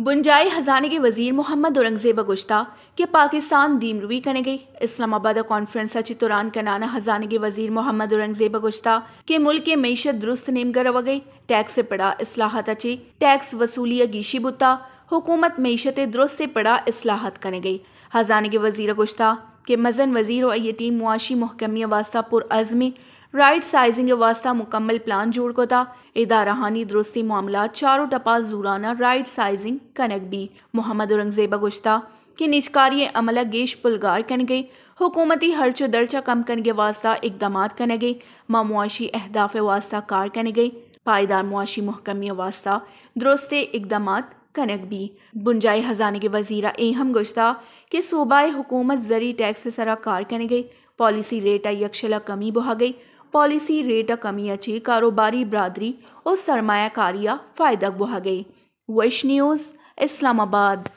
بنجاہی ہزانگ ءِ وزیر محمد اورنگزیب ءَ گوشتہ کہ پاکستان دیمروی کنگ ءَ۔ اسلام آباد ءَ کانفرنس ءَ چہ تران کنان ءَ ہزانگ ءِ وزیر محمد اورنگزیب ءَ گوشتہ کہ ملک ءِ معیشت درست نیمگ ءَ روگ ءَ، ٹیکس ءِ پڑ ءَ اصلاحات ءَ چہ ٹیکس وصولی ءَ گیشی بوتہ، حکومت معیشت ءِ درستیں پڑ ءَ اصلاحات کنگ ءَ۔ ہزانگ ءِ وزیر ءَ گوشتہ کہ مزن وزیر ءُ آئی ءِ ٹیم معاشی مھکمی ءِ واستہ پرعزم ایں، رائٹ سائزنگ ءِ واستہ مکمل پلان جوڑ کتہ، ادارہانی درستیں معاملات چار ءُ ٹپا زوران ءَ right sizing king be. Muhammad اورنگزیب ءَ گوشتہ کہ نجکاری ءِ عمل ءَ گیش پلگار کنگ ءَ، حکومتی ہرچ ءُ درچ ءَ کم کنگ ءِ واستہ اقدامات کنگ ءَ، ما معاشی اہداف ءِ واستہ کار کنگ ءَ، پائیدار معاشی مھکمی ءِ واستہ درستیں اقدامات کنگ بی۔ بنجاہی ہزانگ ءِ وزیر ءَ اے ہم گوشتہ کہ صوبائی حکومت زرعی ٹیکس ءِ سرا کار کنگ ءَ، پالیسی ریٹ ءَ یکشل ءَ کمی بوہگ ءَ، پالیسی ریٹ ءِ کمی ءَ چہ کاروباری برادری ءُ سرمایہ کاری ءَ فائدگ بوہگ ءَ۔ وش نیوز، اسلام آباد۔